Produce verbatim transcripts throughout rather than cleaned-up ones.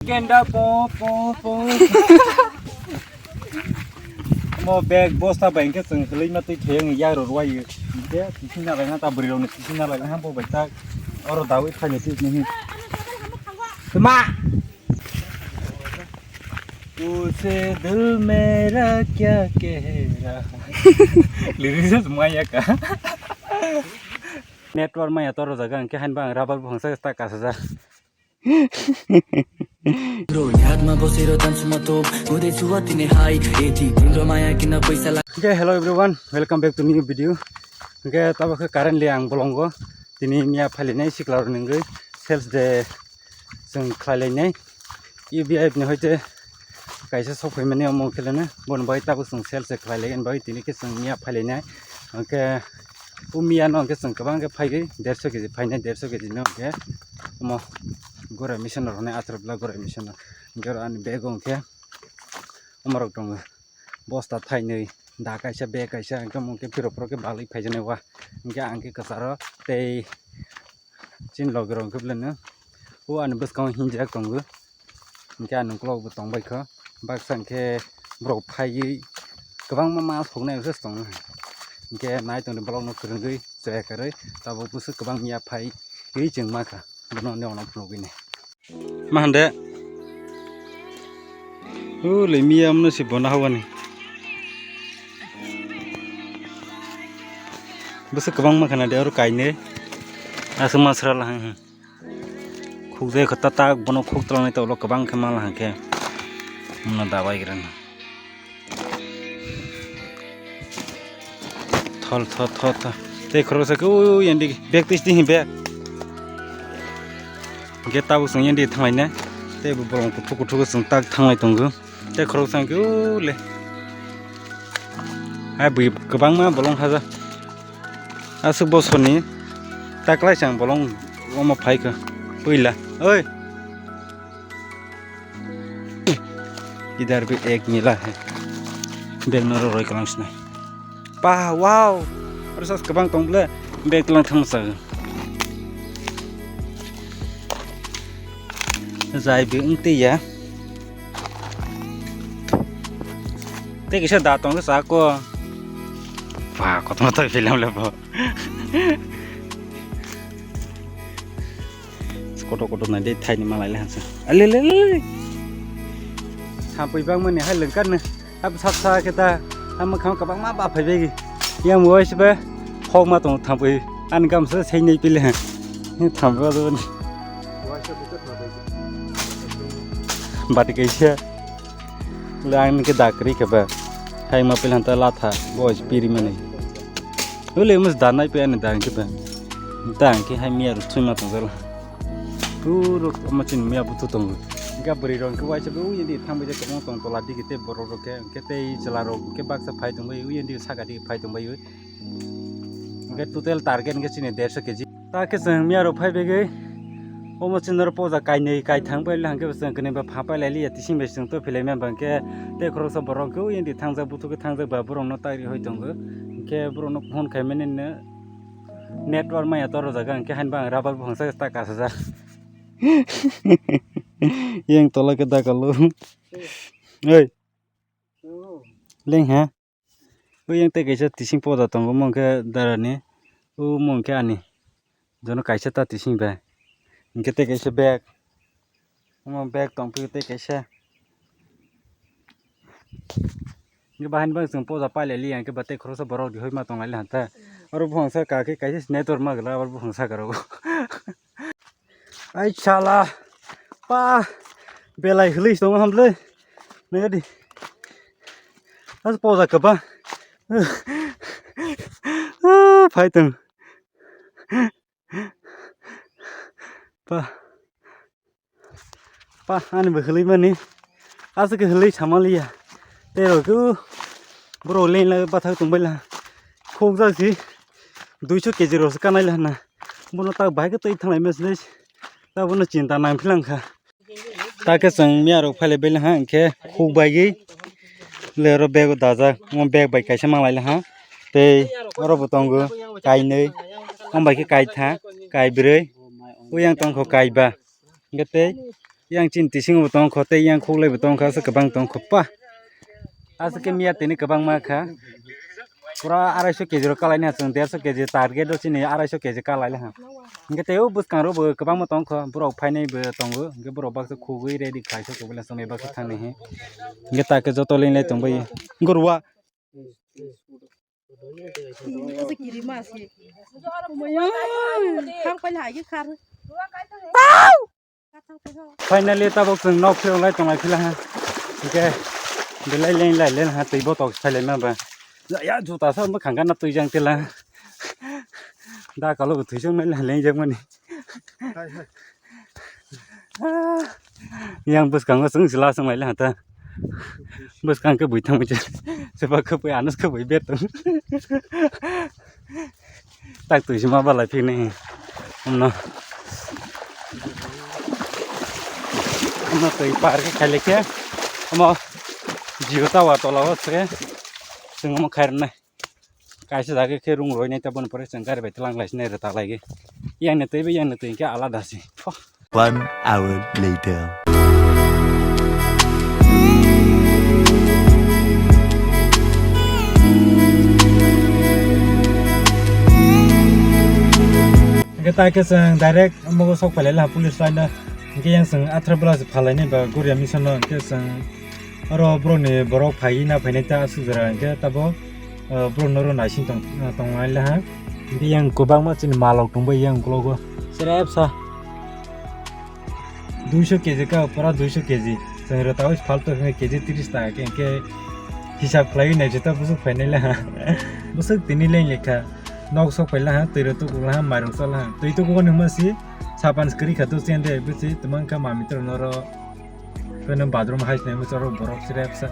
Kenda po po po. Mo bag bosta bai hwnkhe chwng kwlwi ma twi thayung yak rw rwai. Hwnkhe tising na laina ta bwrwi rokni tising na laina ha bo bai tak. Oro dawi phaini twi ni. Tuma. Use dil mera kya keh raha. Lyrics maya ka. Network maya toro jaga hwnkhe hain bang rubber buphang sa ta kasajak. Bro, yatma bosiro tan suma to, ude suwa tine hai, eti tundro maya kina paisa la. Okay, hello everyone, welcome back to new video. Okay, tabo khe currently ang bolongo tini miya phalinai sikla rok nungwi sales day chwng khlai lainai. U B I ni hoite kaisa sok phaimani omo khelena, bon bai tabo chwng sales se khlai lai bai tini khe chwng miya phailai nai. Hwnkhe o miya no hwnkhe chwng kwbang khe phaigwi derso keji phainai, derso keji no hwnkhe omo gura machine rok hinwi atharu bwla gura machine rok. Hwnkhe oro ani bag o hwnkhe omo rok tongo bosta thainwi, da kaisa bag kaisa hwnkhe omo hwnkhe phirok phirok khe balwi phaijaknai wa hwnkhe ang khe kwcharo tei chini logi rok hwnkhe belai no o ani bwskango hinjak tongo. Hwnkhe ani ukulok bo tongbai kho. Baksa hwnkhe borok phaiwi kwbangma ma soknai se tongo. Hwnkhe nai tongdi borokno kwrwngwi chaya kwrwi tabuk bwswk kwbang miya phaiwi chwng ma kha. Bono nini uansuk phunugwi nai. Ma hande? Ule miya mano si bona hawani. Bwswk kwbangma khana de oro kainwi. Aswk masra lahang. Khukjai kho tatak bono khuk twlangnai tolo kwbang khe mala hwnkhe. Mano dabai gra. Thol thol thol thol. Tei khoroksa khe ui ui endi bag twi sidi bag. Hwnkhe tabuk chwng endi thanglai na. Tei bo bolong kuthuk kuthuk chwng tak thanglai tongo. Tei khoroksa hwnkhe ule. Hai bui kwbangma bolong haja. Aswk bosorni taklaisang bolong omo phaikha puila. Oi. Idhar bhi ek mila hai. Bag no roi kalang sinai. Pa, wow. Oro sas kwbang tong ble. Bag lang thang sa. Jai bi ung te ya. Te kisa da tong sa ko. Pa, kotono to film le bo. Koto koto nai de thaini malai le hansa. Ale le le. Sampui bang mani hai lengkar ne. Abo sak sak khe ta, ha mwkhang kwbangma ba phai bai. Yang bo waisa ba hok ma tong thampui. Ani gam sa sei nei pile ha. Thampui ba do. Bati kaisa. Le ang ke dakri ke ba. Hai ma pile ta latha. Bo piri mani. Ule mus danai pe ani dang ke ba. Dang ke hai miya ru thui ma tong jala. Puro omo chini miya butu tongo. Hingke bwrwi rok hingke waisa bo ui di thang bai tongmo tong tola digi tei borok rok khe hingke tei chwla rok hingke baksa phai tong bai ui di saka digi phai tong bai ui. Hingke total target hingke chini derso keji. Ta khe chwng miya rok phai begwi omo chini oro poja kainwi kaithang bai hingke chwng kwnwi ba pha pai lai liya tising bai chwng to philai ma ba hingke tei khoroksa borok hingke ui di thangjak buthuk khe thangjak ba borok no tagri hoi tongo. Hingke borok no phone khai mani no. Network maya toro jaga hingke hain bang rubber buphang sa ta kasajak. Yang tola ke dakalo. Oi. Leng ha. Oi yang te kaisa tising poda tongo mong khe darani. O mong khe ani. Jono kaisa ta tising bai. Hingke te kaisa bag. Omo bag tong phio tei kaisa. Hingke bahai ni bagwi chwng poja pailai liya hingke ba tei khoroksa borok rihoi ma tong lai hanta. Oro buphang sa kha khe kaisa network ma gwla abo buphang saka rogo. Ai sala pa belai hwlwi tongo hamle. Nangadi. As poja kha ba. Phai tong. Pa. Pa, ani bo hwlwi mani. Aswk khe hwlwi sama liya. Tei rok khe, borok leng la bathak tong bai la. Khokjak si duiso keji rok se kanai la hwnna. Bono tak bahai khe twi thanglai mese. Ta bono chinta nang philang kha. Ta khe chwng miya rok phai lai bai la ha, hwnkhe khuk bai gwi le oro bag o dajak. Omo bag bai kaisa mang lai la ha. Tei oro bo tongo kainwi. Omo bai khe kaitha, kaibrwi. Uyang tong kho kaiba. Hingke tei Yang chini tisingo bo tongkho, tei yang khuklai bo tongkha, aswk kwbang tongkho pa. Aswk khe miya tini kwbangma kha. Pura arai so keji rok kalaina chwng, der so keji target o chini arai so keji kalai le ha. Hingke tei o bwskang rok bo kwbangma tongkho, borok phainai bo tongo, hingke borok baksa khugui ready khlai so, kubui le chwngni baksa thangni hi. Hingke ta khe joto leng lai tongbai. Gorwa. Finally tabok chwng nok phirok lai tonglai phila ha. Hingke belai leng lai len ha, twi botok sai lai ma ba. Ya juta sa bwkhang gana twi jang tila. Da kalo bo twi jang nai leng jak mani. Yang bwskango chwng sila chwng lai le ha ta. Bwskang khe bui thangwi se. Seba khe bui anus khe bui bet tong. Tak twi sima balai phikni. Omno. Omno twi par khe khaile khe. Omo Jio tower tola o se. Chwng omo khairnai. Kaisa jaga khe rung roi nai ta boni pore chwng gari bai tlang lai sinai rwta lai ge. Yang ni twi bai yang ni twi khe alada se. One hour later. Hingke tai khe chwng direct omo sok phailai laha police line o. Hingke yang chwng athra bwla se phalai nai ba Goria mission no, hingke chwng oro borok ni borok phai na phainai ta aswk jora, hingke tabo, ah, borok no oro naising tong, ah, tong lai laha. Hingke yang kwbangma chini malok tongbai yang uklogo. Srep sa. Duiso keji ka, pura duiso keji. Chwng rwtawi phalto hwnwi keji tris taka khe, hwnkhe hisab khlaiwi naisita bwswk phainai laha. Bwswk tini leng lekha. Nok sok phai laha, twi rw tuku laha, mairok cha laha. Twi tuku ni hwnma si sapan kwrwi kha to chende, bwsi twmang kha mami tro noro. Pheno bathroom hai sinai mucharo borok srep sa.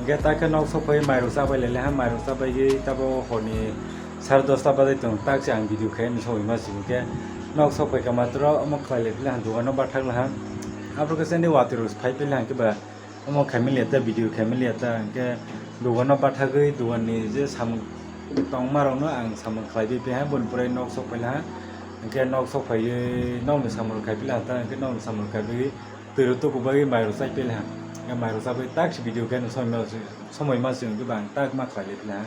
Hingke ta khe nok sok phai mairok chabai lai le ha, mairok chabai gwi tabo horni sare dosta baje tong, tak se ang video khe ni sogwi ma simi khe nok sok phai kha matro omo khlai lai phila ha, dogano bathak laha. Abro khe chende watwi rok phai phila ha, hingke ba omo khaimili ya ta video khaimili ya ta, hingke dogano bathagwi doganni je samung tongma rokno ang samung khlaiwi piha, boni pore nok sok phai laha. Hingke nok sok phaiwi nokni samung khai phila ha ta, hingke nokni samung khaiwi twi rw tuku bagwi mairok chai phila ha. Hingke mairok chabai tak se video khe no somoi ma, somoi ma se hingke ba ang tak ma khlai lai phila ha.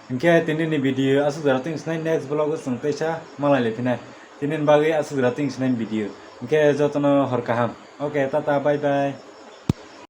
Hingke tini ni video aswk jora twi sinai, next vlog o chwng teisa malai lai phinai. Tini ni bagwi aswk jora twi sinai video. Hingke jotono hor kaham. Okay, tata, bye bye.